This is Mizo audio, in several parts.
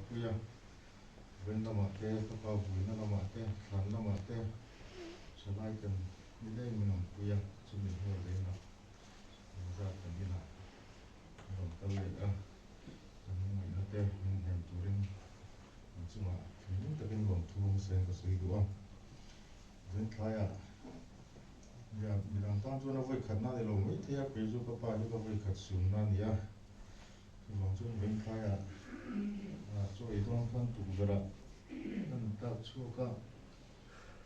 pui a, ven lamah te, ka pa vuina lamah te, thlan lamah te thalai ten nileng min awm pui a, chumi hnuai leinah engzat kan inah an rawn kal leh a, kan ngaihna te min hnem turin an chungah thinlung takin lawmthu hmasa in ka sawi duh a, Vengthlaiah nia midang tan chuan a vawi khatna a ni lo maithei a, kei chu ka pa hi ka vawi khat sunna a ni a, chuvang chuan Vengthlaiah chaw ei dawn khan tukverhah kan intlak chhuak a,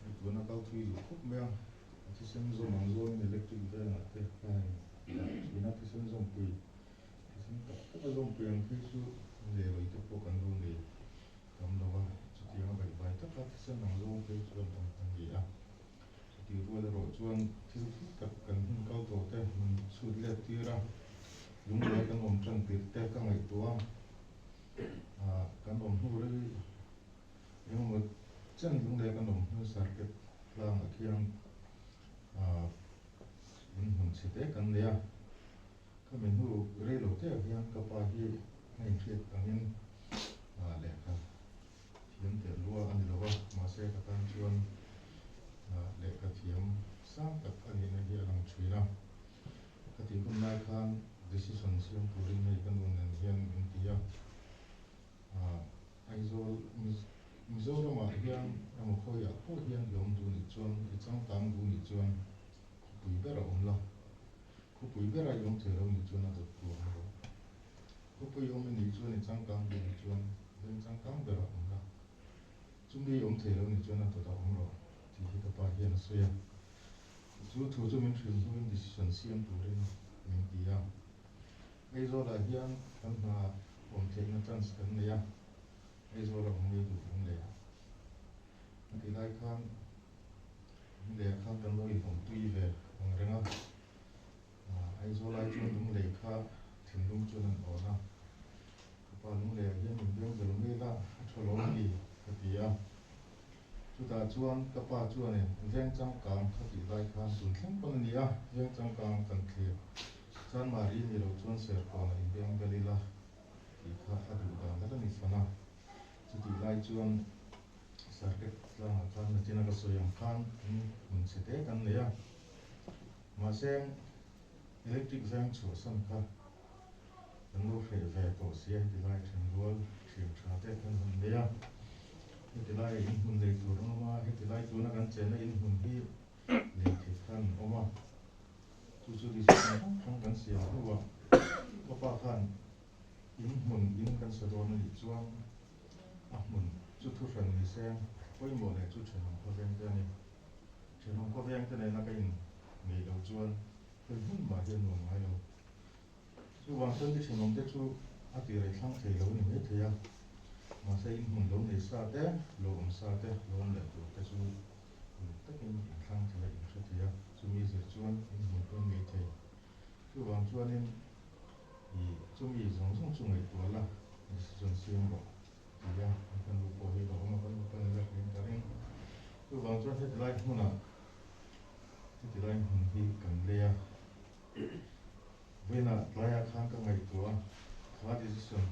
hei tuna kal thui duh khawp mai a, a thisen zawm ang zawngin electric vengah te ka han dah thin a, thisen zawmpui, thisen tak taka zawmpui ang phei chu lelawih te pawh kan lo nei. Tam lo a, chutiang a baihvai taka thisen ang zawng phei chuan awm a ni a. Chutih rual erawh chuan thil thil tak kan hun kal tawh te min chhut let tir a, lunglai kan awm tan tirh te ka ngaihtuah a, kan awm hnu rei engemaw chen lunglai kan awm hnu circuit tlangah khian in hmun chhe te kan nei a. Khami hnu rei lo te ah hian ka pa hi a inhriat angin lehkha thiam tel lua a ni lo a, mahse ka tan chuan lehkha thiam sang tak a nihna hi a lang thin a. Ka tih hun lai khan decision siam turin hei ka nu nen hian min ti a, Aizawl Mizoramah hian emaw khawiah pawh hian i awm duh nih chuan, i changkang duh nih chuan khawpui ber a awm la. Khawpui bera i awm thei lo nih chuan a dawt tu ang rawh. Khawpui awm i nih chuan i changkang duh nih chuan veng changkang berah awm la. Chumi i awm thei lo nih chuan a dawt ah awm rawh tih hi ka pa hian a sawi a. Chu thu chu min hrilh hnuin decision siam turin min ti a. Aizawlah hian kan hna awm theihna chance kan nei a, Aizawla awm ngei duh kan leh a. A ti lai khan Lunglei khan kan lo inawm tui ve ang reng a, Aizawl ai chuan Lunglei kha thinlung chuan an awn a, ka pa Lungleiah hian min beng bel mai la, a tha lo ni ka ti a. Chutah chuan ka pa chuanin veng changkang kha tih lai khan tun thleng pawn a ni a, veng changkang kan thlir chuan Mari ni lo chuan Serkawnah inbeng bel ila tih kha a duh dan la ni fan a. Chutih lai chuan Circuit tlangah khan nachina ka sawi ang khan in hmun chhe te kan nei a, mahse electric veng chhuahsan kha kan lo hreh ve tawh si a, heti lai then rual thian tha te kan han nei a, heti lai in hmun lei tur an awm a, heti lai tuna kan chenna in hmun hi lei thei khan an awm a, chu chu decision hrang hrang kan siam hnuah ka pa khan in hmun in kan sa dawn a nih chuan A hmun chu thuhran ni se, pawimawh leh chu thenawm khawveng te a ni. Thenawm khawveng te nena ka in neih loh chuan khawi hmun mah hi a nuam ngai lo. Chuvang chuan i thenawm te chu a ti rei thlang thei lo a ni mai thei a, mahse in hmun lo nei sa te, lo awm sa te, lo awm leh tur te chu uluk takin in thlang thei a, in hre thei a, chumi zir chuan in hmun pawh in nei thei. Chuvang chuanin i chumi zawng zawng chu ngaihtuah la, decision siam rawh ti a, ka nu pawh hi ka awm a, ka nu pawn a la hlim ta reng. Chuvang chuan heti lai hmunah, heti lai hmun hi kan lei a, vawiinah tlaiah khan ka ngaihtuah a, kha decision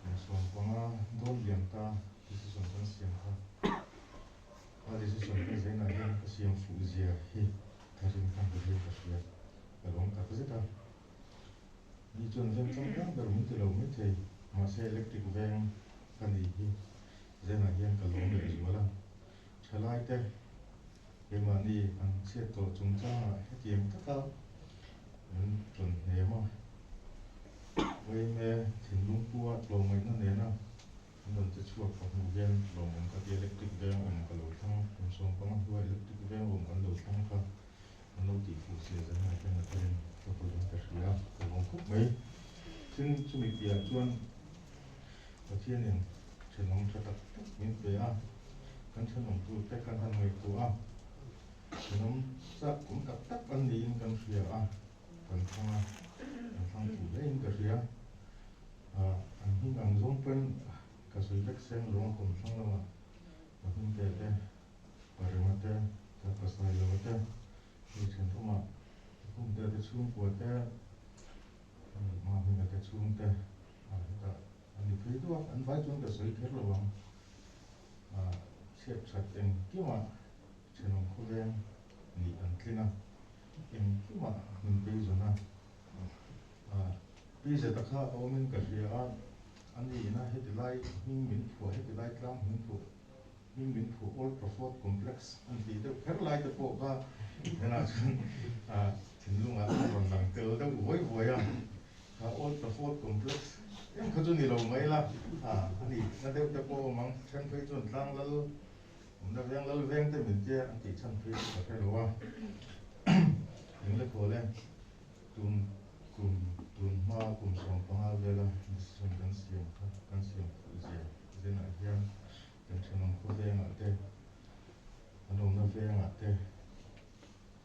kum 15 dawn liam ta decision kan siam kha, kha decision kha zainah hian ka siam fuh zia hi tharin ka hmu hian ka hria, ka lawm tak zet a. Ni chuan veng changkang ber min ti lo maithei, mahse electric veng ka ni hi zenah hian ka lawm leh zual a. Thalai te keimahni an chhiat tawh chungchangah hetiang taka min rawn hnem a, Vaime thinlung pua tlawmngaihna nena an rawn che chhuak ka hmuh hian lawmawm ka ti. Electric veng awm ka lo thlang, kum 15 hlua electric veng awm kan lo thlang kha An lo tih fuh sia zan ah hian a tharin ka pawhin ka hria, ka lawm khawp mai. Tin, chumi piah chuan Pathianin thenawm tha tak tak min pe a, kan thenawm tur te kan han ngaihtuah a, thenawm chak kum tak tak an niin kan hria a, kan thlang a, kan thlang fuh hle in ka hria. An hming ang zawng pawn ka sawi vek seng lo a, kawmthlang lamah ka hming te te. Parema te, Tlangpasailova te, hei thenawmah Kumtea te chhungkua te, Mahminga te chhungte hetah an ni phei duah. deuh a, an vai chuan ka sawi kher lo ang. Chhiat that engkimah thenawm khawveng nih an tling a, engkimah min beizawn a. Pi Zeta kha a awmin ka hria a, a ni ina heti lai hming min phuah, heti lai tlang hming phuah, hming min phuah Old Trafford Complex an tih deuh kher lai te pawh kha henah chuan thinlungah a rawn lang tel deuh vuai vuai a. Kha Old Trafford Complex em kha chu ni lo mai la, a ni na deuh te pawh a awm ang, then phei chuan tlang lal awmna veng lal veng te min tia an tih chhan phei chu ka hre lo a. Eng le khawl e. Tun kum tun hma kum 15 vela decision kan siam kha kan siam fuh zia zenah hian kan thenawm khawvengah te an awmna vengah te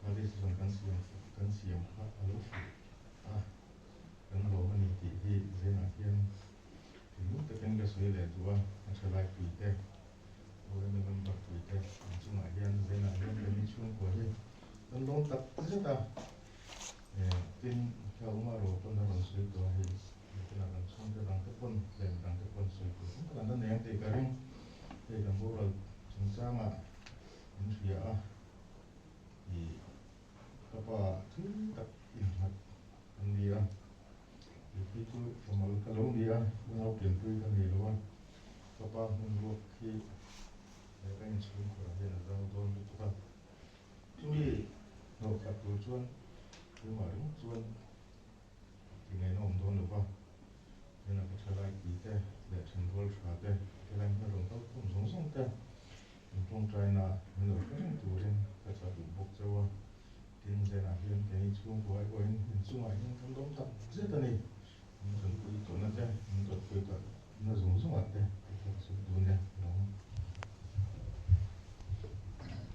kha decision kan siam kan siam kha a lo fuh a, kan lawm a ni tih hi zenah hian thinlung takin ka sawi leh duh a, a thalai pui te OMA member pui te an chungah hian zenah hian kan inchhungkua hi kan lawm tak zet a. Tin, hla awma ro pawn a rawn sawi tawh a hei, nakinah kan chhungte dangte pawn, hlem dangte pawn sawi tur tam tak an la nei ang tih ka ring. Hei kan boral chungchangah min hria a, ih ka pa thui tak innghat an ni a, kei phei chu famal ka lo ni a, unau pianpui ka nei lo a, ka pa hmun ruak hi he ka inchhungkhurah hian a zau dawn lutuk a. Chumi hnawh khat tur chuan keimah ringawt chuan ti ngaihna awm dawn lo va, hena ka thalai pui te leh thenrual tha te, helai hmel rawn kal khawm zawng zawng te in tawngtaina min lo hre reng turin ka chah duh bawk chauh a. Tin, zenah hian keini chhungkua erawhin inchungah hian kan lawm tak zet a ni. Min tanpui tawhna te,